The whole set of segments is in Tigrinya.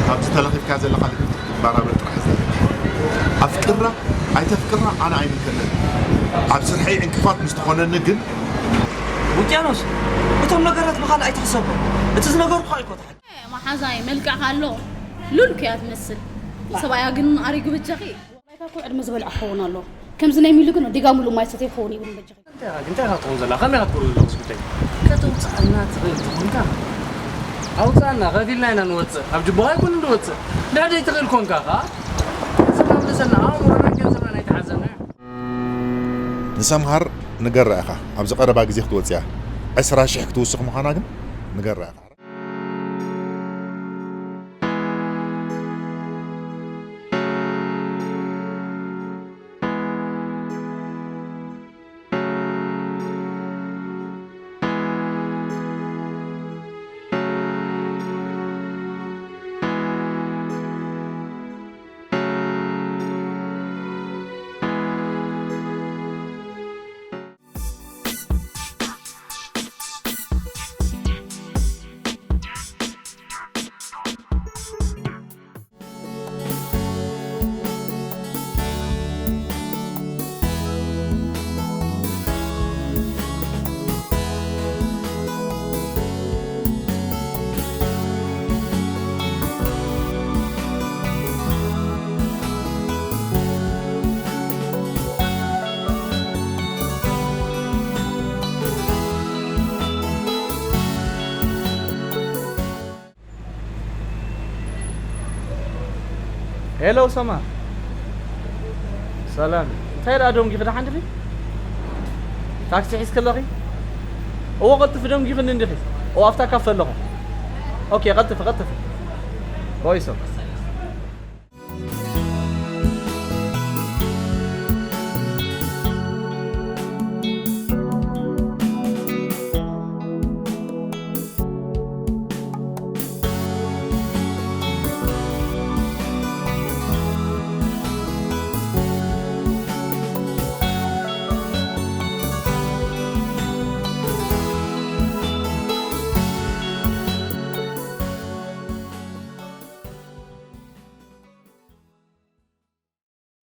ካብዚ ተለኺፍካ ዘለኻ ልክፍቲ ክትበራበር ጥራሕ ዘ ኣፍቅራ ኣይተፍቅራ ኣነ ኣይምልከተኒ። ኣብ ስርሐይ ዕንቅፋት ምስ ትኾነኒ ግን ውቅያኖስ፣ እቶም ነገራት ብኻልእ ኣይትሕሰቦም። እቲ ዝነገርኩኻ እዩ እኮ እቲ ሓቂ። መሓዛይ መልክዕካ ኣሎ ሉል ክያ ትመስል። ሰብኣያ ግን ኣሪጉ በጃኺ። ናይካ እኮ ዕድመ ዝበልዐ ክኸውን ኣሎ። ከምዚ ናይ ሚሉ ግን ዲጋ ሙሉእ ማይ ሰትየ ክኸውን ይብሉ በጃኺ። እንታይ ኢኻ ግን እንታይ ኢኻ ትኸውን ዘላ? ከመይ ኢኻ ትገብሮ ዘለኻ እዚ ጉዳይ? ከተውፅኣና ትኽእል ተኾንካ ኣውፅኣና፣ ከፊልና ኢና ንወፅእ። ኣብ ጅቡኻ ኣይኮንን ንወፅእ። ድሕደይ ትኽእል ኮንካ ኸዓ ገንዘብና ምለሰልና፣ ኣእምሮናን ገንዘብናን ኣይተሓዘና። ንሰምሃር ንገራ ኢኻ፣ ኣብዚ ቀረባ ግዜ ክትወፅእ እያ። ዕስራ ሽሕ ክትውስኽ ምዃና ግን ንገራ ኢኻ። ሄሎ ሰማ፣ ሰላም። እንታይ ደኣ ደንጊኺ፣ ደሓን ዲኺ? ታክሲ ሒዝኪ ኣለኺ? እወ፣ ቀልጥፊ፣ ደንጊኽኒ እንዲኺ። እወ፣ ኣብታ ካፈ ኣለኹ። ኦኬ፣ ቀልጥፊ፣ ቀልጥፊ። ቦይሶ።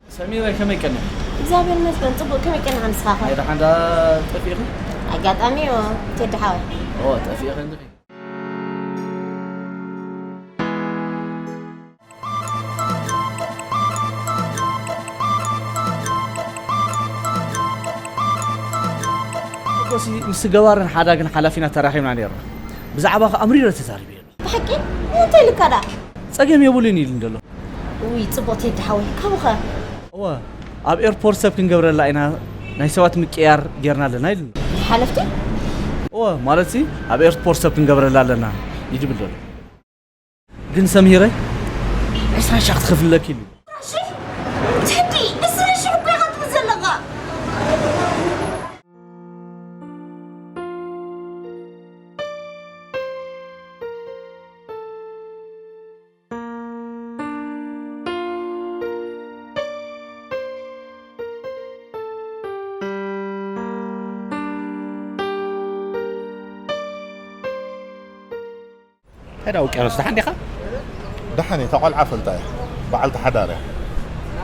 ሰሚረ፣ ከመይ ቀኒኺ? እግዚኣብሔር ይመስገን፣ ጽቡቕ። ከመይ ቀኒኻ ንስኻ ኸ? ኣይ፣ ደሓን ዳ ጠፊእኺ? ኣጋጣሚ እዮ፣ ቴዲ ሓወይ። ኦ፣ ጠፊእኺ እንዲኺ? እኮሲ ምስ ገባርን ሓዳግን ሓላፊና ተራኺብና ነይርና። ብዛዕባኺ ኣምሪረ ተዛሪበ። ብሓቂ? እንታይ ኢልካ ደኣ? ጸገም የብሉን ኢሉ እንደሎ። ውይ፣ ጽቡቕ ቴዲ ሓወይ፣ ካብኡ ኸ? እወ፣ ኣብ ኤርፖርት ሰብ ክንገብረላ ኢና፣ ናይ ሰባት ምቅያር ጌርና ኣለና ኢሉኒ። ናይ ሓለፍቲ? እወ፣ ማለትሲ ኣብ ኤርፖርት ሰብ ክንገብረላ ኣለና ይድብል ዘሎ። ግን ሰምሂረይ፣ ዕስራ ሺሕ ክትኸፍለኪ ኢሉ። ዕስራ ሺሕ? ቴዲ፣ ዕስራ ሺሕ እኮ ኢኻ ትብል ዘለኻ። እንታይ ደኣ ውቅያኖስ፣ ደሓን ዲኻ? ደሓን እየ፣ እታ ቆልዓ ፈልጣ እየ። በዓልቲ ሓዳር እያ።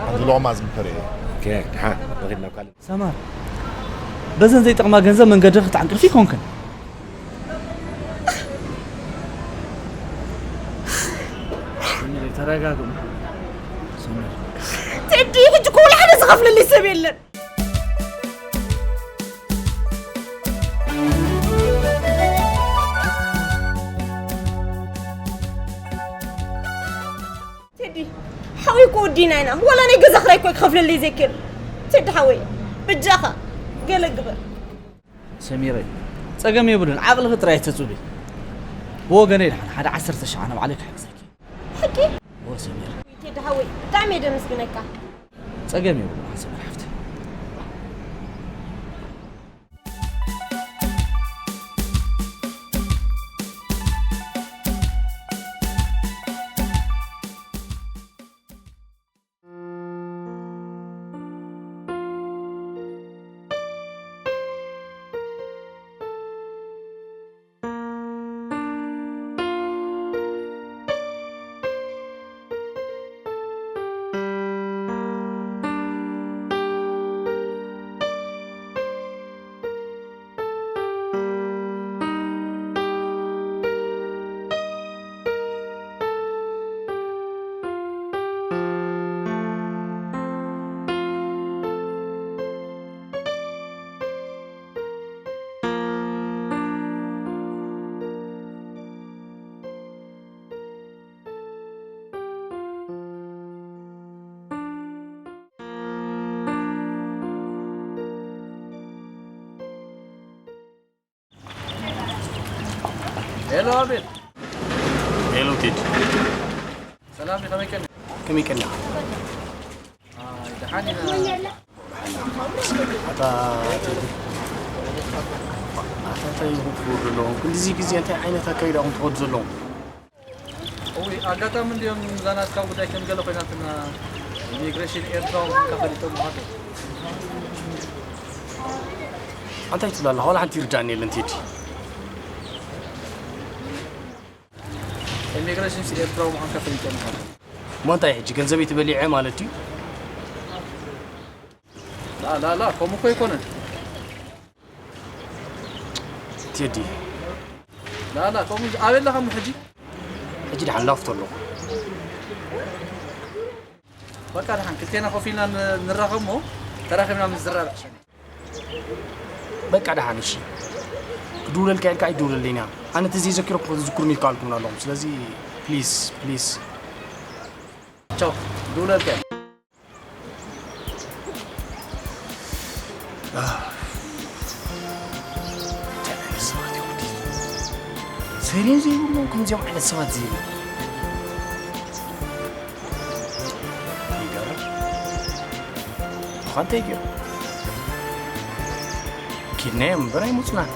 ሓንቲ ሎቕማ ዝምከር እየ። ኦኬ፣ ደሓን፣ ንኺድ ናብ ካልእ። ሰማር፣ በዘን ዘይጠቕማ ገንዘብ መንገዲ ክትዓንቅልፊ ይኮንክን። ተረጋግኡ። ሰማር። ቴዲ፣ ሕጂ እኮ ወላ ሓደ ዝኸፍለለይ ሰብ የለን። ሓወይ እኮ ወዲና ኢና። ዋላ ናይ ገዛ ክራይ እኮ ክኸፍለለይ ዘይክእል። ቴዲ ሓወይ፣ በጃኻ ገለ ግበር። ሰሚረይ፣ ጸገም የብሉን። ዓቕልኺ ጥራይ ተጹቢ። ብወገነይ ደሓን ሓደ ዓሰርተ ሺሕ ኣነ ባዕለይ ክሕግዘኪ። ሓቂ? እወ ሰሚረ። ቴዲ ሓወይ፣ ብጣዕሚ እየ ደመስግነካ። ጸገም የብሉን ሓንሳብ ሓፍተይ። ሄሎ ኣቤል። ሄሎ ቴዲ። ሰላም ከመይ ቀኒ? ከመይ ቀኒ? ደሓን ኢና። ኣታ ቴዲ፣ ኣታ እንታይ ይኹን ክገብሩ ኣለዎም? ክንድዚ ግዜ እንታይ ዓይነት ኣካይዳ ኹም ትኸዱ ዘለዎም? እዊ ኣጋጣሚ እንዲኦም ዛናትካ ጉዳይ ከም ገለ ኮይናትና ኢሚግሬሽን ኤርትራዊ ምዃንካ ፈሊጦም ምዃኑ። ኣንታይ ትብል ኣለኻ? ዋላ ሓንቲ ይርዳእኒ የለን ቴዲ። ኢሚግሬሽን ሲ ኤርትራዊ ምዃንካ ፈሊጦም ምዃኑ። እሞ እንታይ ሕጂ ገንዘበይ ተበሊዐ ማለት ድዩ? ላላላ ከምኡ እኮ ኣይኮነን። ቴዲ። ላላ ከምኡ ኣበይ ኣለኻ እሞ ሕጂ? ሕጂ ደሓን ላፍቶ ኣለኹ። በቃ ደሓን ክልቴና ኮፍ ኢልና ንራኸብ እሞ ተራኺብና ምዝራብ ይሕሸና። በቃ ደሓን እሺ። ክድውለልካ ኢልካ ኣይድውለለይን እያ። ኣነ ተዘይዘኪሮም ክዝክሩኒ ይከኣልኩም ኣለኹም። ስለዚ ፕሊዝ ፕሊዝ። ቻው። ክድውለልካ እየ። ሰሪን ዘይብሉ ከምዚኦም ዓይነት ሰባት ዘይብሉ ይገርም። እኳ እንታይ ገይሩ ኪድናዮም እምበር ኣይመፁናን።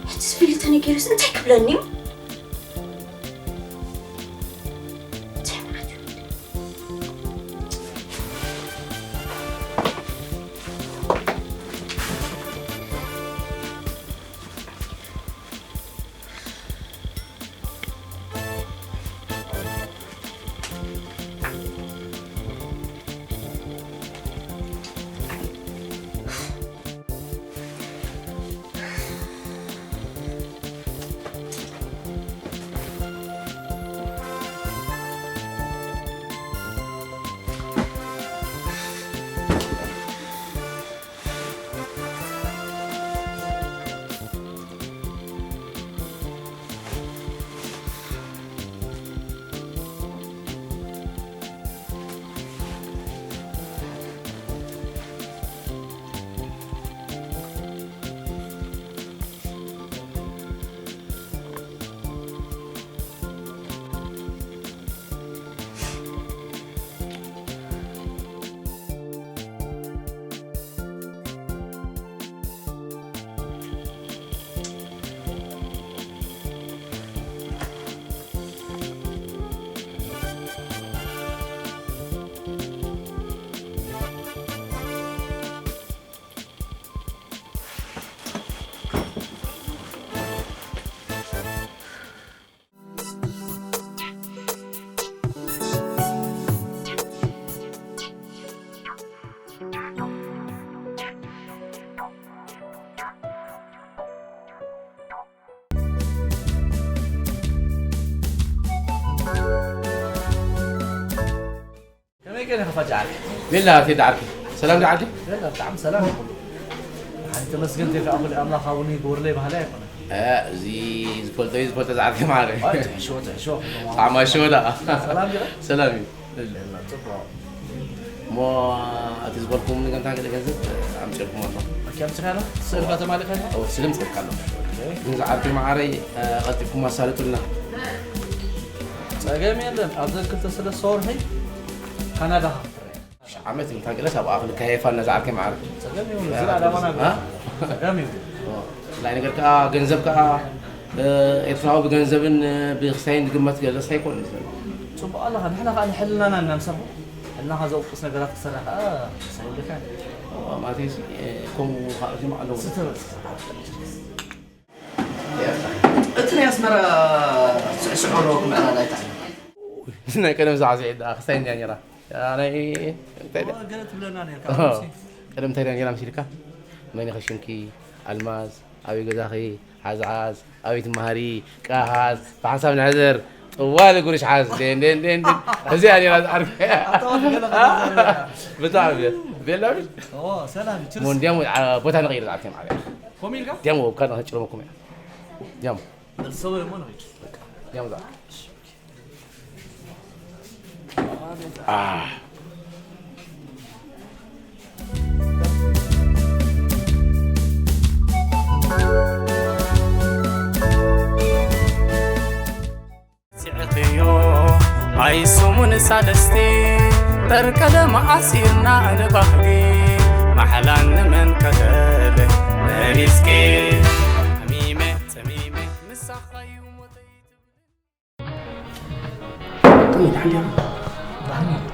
ሕጂ ስፊልተ ነጊሩስ እንታይ ክብለኒ እዩ? ገለ ከፋ ጃዓል። ቤላ ኣቲ ዳዓልኪ ሰላም ዳዓልኪ ገለ ብጣዕሚ ሰላም ይኹን። ሓንቲ ተመስገን ተይካ ኣኹል ኣምላኽ ኣብኡ ይግበርለይ ባህላ ኣይኮነ። እዚ ዝፈልጦ እዩ ዝፈልጦ ዝዓልኪ ማዕረ ትሕሾ ትሕሾ ጣዕማ ሽወዳ ሰላም ዲኻ? ሰላም እዩ ገለ ጽቡቕ። እሞ እቲ ዝበልኩም ንገንታ ገለ ገንዘብ ኣምፅልኩም ኣሎ ኣኪ ኣምፅኻ ኢኻ? ስእልካ ተማሊኻ ኢኻ? ስልም ፅልካ ኣሎ ግን ዝዓልኪ ማዕረይ ቀልጢፍኩም ኣሳልጡልና ጸገም የለን። ኣብዚ ክልተ ሰለስተ ወርሒ ካናዳ ክትፍረ። ዓመት እንታይ ገለስ ኣብኣ ክንካየፋ ነዛ ዓርከይ ማዕረ ጸገም ይብሉ። እዚ ዓላማና ጸገም ይብሉ። ናይ ነገር ከዓ ገንዘብ ከዓ ኤርትራዊ ብገንዘብን ብክሳይን ዝግመት ገለስ ኣይኮን ጽቡቕ ኣለኻ። ንሕና ከዓ ንሕልናና እናምሰኹ ሕልናኻ ዘውቅስ ነገራት ክሰርሕ ከዓ ክሳይ ይብልካ። ማለት ከምኡ ከዓ ኣለዎ እቲ ናይ ኣስመራ ስዕስዖ ዶ ክምዕላል ኣይተዓለ ናይ ቀደም ሳዕስዒት ደኣ ክስታይ እንድያ ነይራ ናይ እንታይ ደኣ ገለ ትብለና ነርካ ቀደም እንታይ ደኣ ነይራ መሲልካ መን ኢኺ ሽምኪ ኣልማዝ ኣበይ ገዛኺ ሓዝሓዝ ኣበይ ትመሃሪ ቀሃዝ ብሓንሳብ ንሕዘር ጥዋል ጉርሽ ሓዝ ደን ደን ደን ደን እዚኣ ነይራ ዝዓርፍ ብጣዕሚ ቤላ ሰላም ሞንዲያም ቦታ ንቕይር ዝዓርፍ ማለት ኮሚልካ ዲያም ወብካ ንኸጭረመኩም እያ ዲያም ሰበ እሞ ንኸይድ ዲያም ዝዓርፍ ስዕኽዮ ኣይ ሰሙን ሳልስቲ በርቀለ መዓሲርና ንባህጊ ማሕላን ንመን ከተለ መሪስኪ ሚመ ተሚመ ምሳኻዩ ሞተይ ከመይ ደሓን ዲኻ?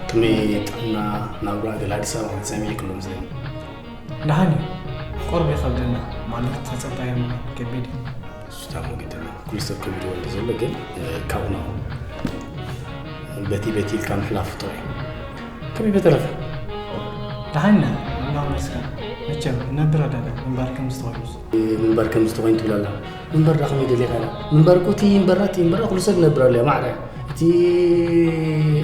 ከመይ ጥዕና ናብራ ገለ ኣዲስ ኣበባ ክትሰምዒ ክሎም ዝደሊ ደሓን እዩ። ቁሩብ ይኸብደና ማለት ተጸባዮም ከቢድ እዩ። ስታሞ ግድና ኩሉ ሰብ ከቢድዎ እንተ ዘሎ ግን ካብኡ ናብኡ በቲ በቲ ኢልካ ምሕላፍ ጥሩ እዩ። ከመይ በተረፈ? ደሓን ኢና ኣምላኽ ይመስገን። መቸም ነብር ኣለና ምንባር ከምዚ ተኾይኑስ። ምንባር ከምዚ ተኾይኑ ትብል ኣላ። ምንባር ዳ ከመይ ደሊኻ ኢላ። ምንባር እኮ እቲ ምበራ እቲ ምበራ ኩሉ ሰብ ይነብር ኣሎ እያ ማዕረ። እቲ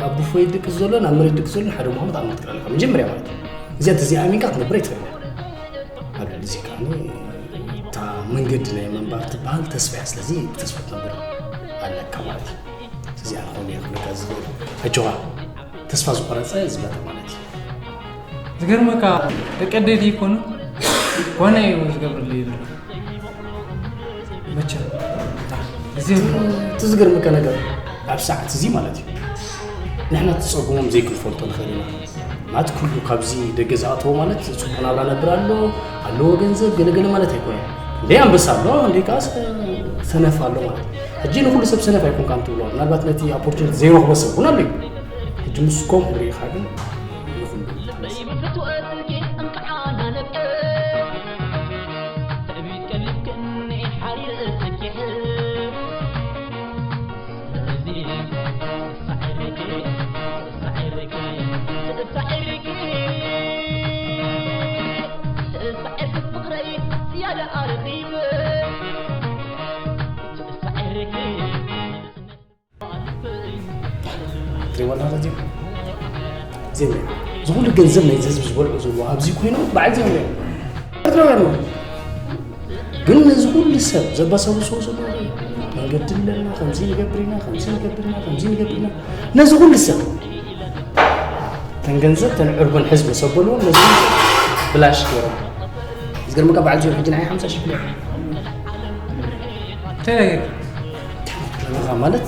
ኣብ ቡፎ ይድቅስ ዘሎን ኣብ መሬት ይድቅስ ዘሎን ሓደ ምዃኑ ተኣምን ትክእል ኣለካ መጀመርያ ማለት እዩ። እዚኣ እንተዘይኣሚንካ ክትነብር ኣይትኽእልን እያ። ኣብ ልዕሊ እዚ ከዓኒ እታ መንገዲ ናይ ምንባር ትበሃል ተስፋ እያ። ስለዚ ብተስፋ ክትነብር ኣለካ ማለት እዩ። እዚኣ ንኾን እየ ክብለካ ዝኽእል። ኣጆኻ ተስፋ ዝቆረፀ ዝበተ ማለት እዩ። ዝገርመካ ደቂ ኣደይ ዘይኮኑ ጓና እዩ ዝገብርለይ ዘሎ መቸም ግዜ እቲ ዝገርመካ ነገር ኣብ ሰዓት እዚ ማለት እዩ ንሕና ትፀጉሞም ዘይክንፈልጦ ንኽእል ኢና ማለት ኩሉ ካብዚ ደገ ዝኣተዎ ማለት ፅቡቅ ናብራ ነብር ኣሎ ኣለዎ ገንዘብ ገለገለ ማለት ኣይኮነ እንደ ኣንበሳ ኣሎ እንደ ከዓ ሰነፍ ኣሎ ማለት ሕጂ ንኩሉ ሰብ ሰነፍ ኣይኮንካ ትብሎ ምናልባት ነቲ ኦፖርቹኒቲ ዘይረኽቦ ሰብ እውን ኣሎ እዩ ሕጂ ምስ ከምኡ ርኢኻ ግን ንኹሉ ትሪእዎ ኣለኻ ዜና እዚ ኩሉ ገንዘብ ናይዚ ህዝቢ ዝበልዑ ዘለዎ ኣብዚ ኮይኖም በዓል ዜና እዮም ኤርትራውያን እዮም ግን ነዚ ኩሉ ሰብ ዘባሳብስዎ ዘለዉ መንገዲ ኣለና ከምዚ ንገብር ኢና ከምዚ ንገብር ኢና ከምዚ ንገብር ኢና ነዚ ኩሉ ሰብ ተን ገንዘብ ተን ዕርቦን ሕዝቢ ሰበልዎም ነዚ ብላሽ ገይሮም ዝገርመካ በዓል ዜና ሕጂ ንዓይ ሓምሳ ሽሕ ክልያ ተለየት ማለት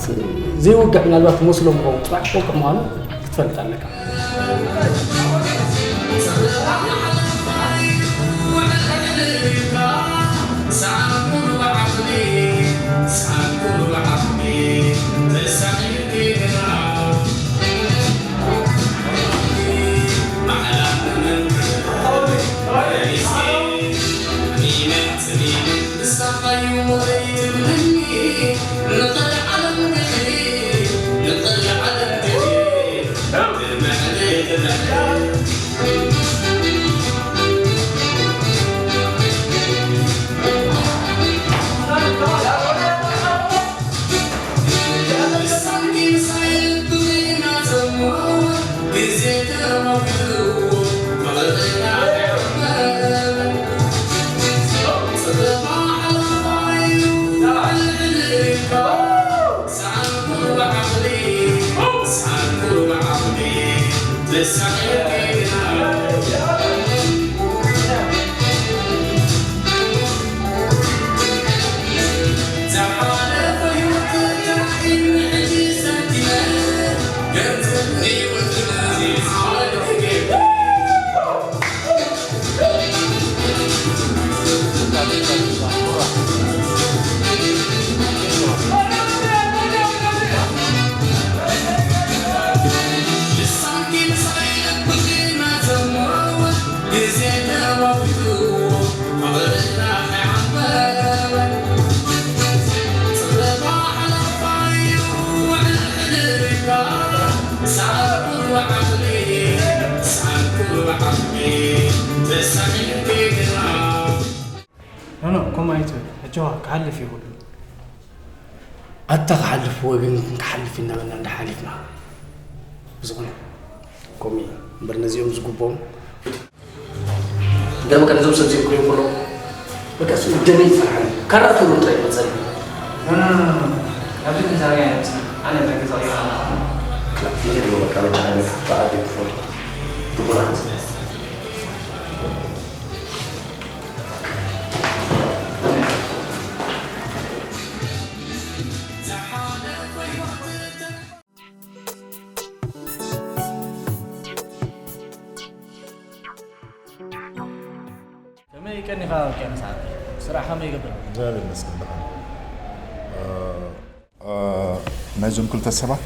ዘይወግዕ ምናልባት መስሎም ኸውን ፅባሕ ክወቅዕ ምዃኑ ክትፈልጥ ኣለካ ኖ ኖ፣ ከምኡ ኣይትበል። ኣጆኻ፣ ክሓልፍ እዩ ኩሉ። ኣታ ክሓልፍ ወይ ግን ክሓልፍ እናበልና እንዳ ሓሊፍና። ብዝኾነ፣ ከምኡ እዩ። እምበር ነዚኦም ዝግብኦም ገርመካ ነዞም ሰብ እዚኦም ክሪኦም ከለዉ፣ በቃ፣ እሱ ደመይ ይፈርሓኒ። ካራ ትብሉ ጥራይ ይመጸኒ። ኖ፣ ኖ፣ ኖ፣ ኖ፣ ኖ። ኣብዚ ክንዛረብ ኣይነበስና። ኣነ ናይ ገዛ እዩ። ክላ፣ እንዴት ነው በቃ፣ በቃ፣ በቃ፣ በቃ፣ በቃ፣ ድቡራት። ከመይ ቀኒኻ ውቅያኖስ ዓቢ? ስራሕ ከመይ ይገብር? እግዚኣብሔር ይመስገን ደሓን። እ፣ እ፣ ናይዞም ክልተ ሰባት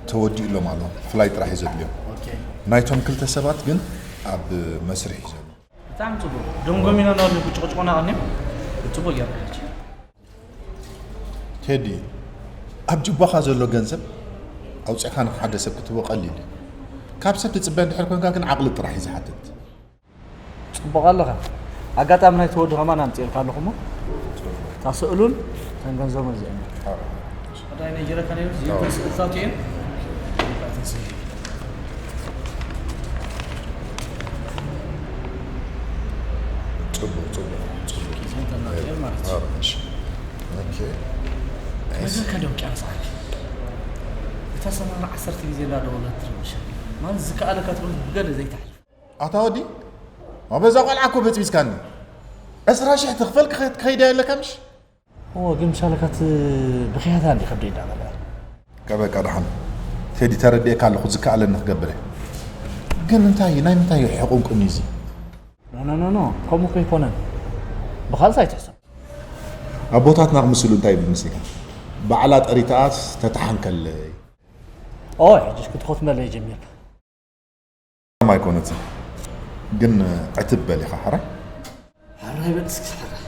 ተወዲኡሎም ኣሎ። ፍላይ ጥራሕ እዩ ዘድልዮም። ኦኬ። ናይቶም ክልተ ሰባት ግን ኣብ መስርሕ እዩ ዘሎ። ብጣዕሚ ጽቡቅ። ደንጎሚና እናበሉ ክጭቕጭቑና ቀኒዮም። ጽቡቅ ጌርካ ሕጂ። ቴዲ፣ ኣብ ጅባኻ ዘሎ ገንዘብ ኣውጺእካ ንሓደ ሰብ ክትህቦ ቀሊል እዩ። ካብ ሰብ ትጽበ እንድሕር ኮንካ ግን ዓቕሊ ጥራሕ እዩ ዝሓትት። ጽቡቕ ኣለኻ። ኣጋጣሚ ናይ ተወዲ ከማን ኣምጺኤልካ ኣለኹ እሞ፣ እታ ስእሉን እተን ገንዘቡን እዚአን። ቀዳይ ናይ ጀረካን እዮም፣ እዚኦም ስእልታት እዮም። ጽቡቕ፣ ጽቡቕ፣ ጽቡቕ። እዚኦም ተናገር ማለት እዩ። ኣረ፣ እሺ። ኦኬ። ከመይ ጌርካ ደው ቂያ መጽሓፍ? እታ ሰማራ ዓሰርተ ግዜ እንዳደወለት ትረብሸኒ። ማለት ዝከኣለካ ትብል ብገለ ዘይትሓልፍ። ኣታ ወዲ፣ ኣበዛ ቆልዓ እኮ በጽቢስካኒ። ዕስራ ሽሕ ትኽፈል ክኸ-፣ ክኸይዳ የለካ ምሽ? እዎ፣ ግን ምሻለካ ት-፣ ብኽያታ እንዲ ከብደ ይዳበለ። ከበቃ ደሓን። ቴዲ፣ ተረዲኤካ ኣለኹ፣ ዝከኣለኒ ክገብር እየ። ግን እንታይ፣ ናይ ምንታይ እዩ ሕቑንቁኒ እዚ? ኖ፣ ኖ፣ ኖ፣ ኖ፣ ከምኡ እኮ ኣይኮነን። ብኻልስ ኣይትሕሰብ። ኣቦታትና ክምስሉ እንታይ ይብል መሲልካ? ባዕላ ጠሪታኣስ ተተሓንከለይ። ኦይ፣ ሕጂሽ ክትኾትመለይ ጀሚርካ። ኣይኮነትን፣ ግን ዕትብ በል ኢኻ፣ ሕራይ? ሕራይ በል እስኪ፣ ሕራይ።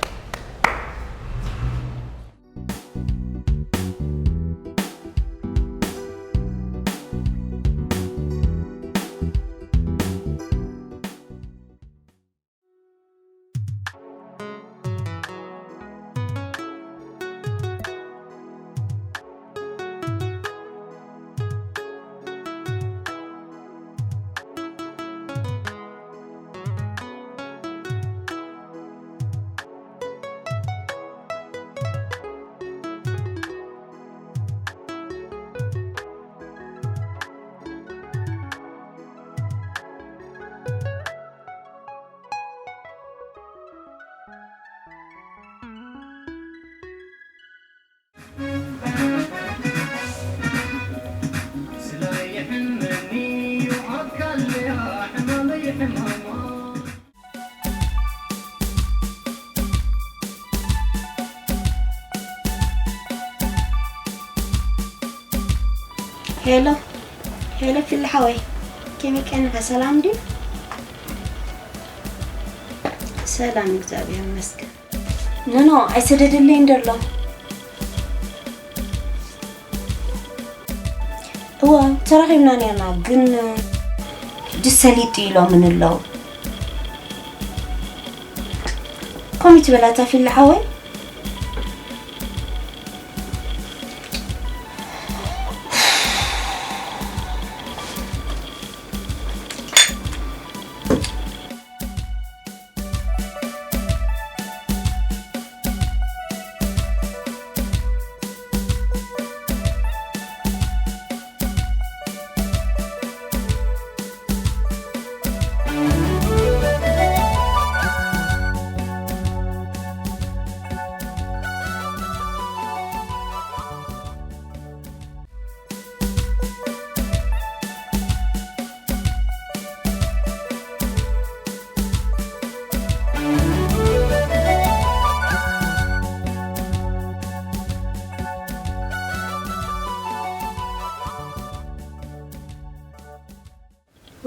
ሄሎ፣ ሄሎ፣ ፊል ሓወይ፣ ከመይ ቀኒኻ? ሰላም ድዩ? ሰላም፣ እግዚኣብሔር ይመስገን። ኖኖ ኣይሰደደለይን ደሎ። እወ፣ ተራኺብና ኔርና፣ ግን ሕጂ ሰሊጡ ኢሎምን ኣለዉ። ከምኡ ትበላታ ፊል ሓወይ?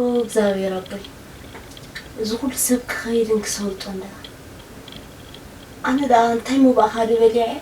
እግዚኣብሔር ኣቦይ፣ እዚ ኩሉ ሰብ ክኸይድን ክሰልጦን ደኣ ኣነ ደኣ እንታይ ምባእኻ ዶ በሊዐ እየ?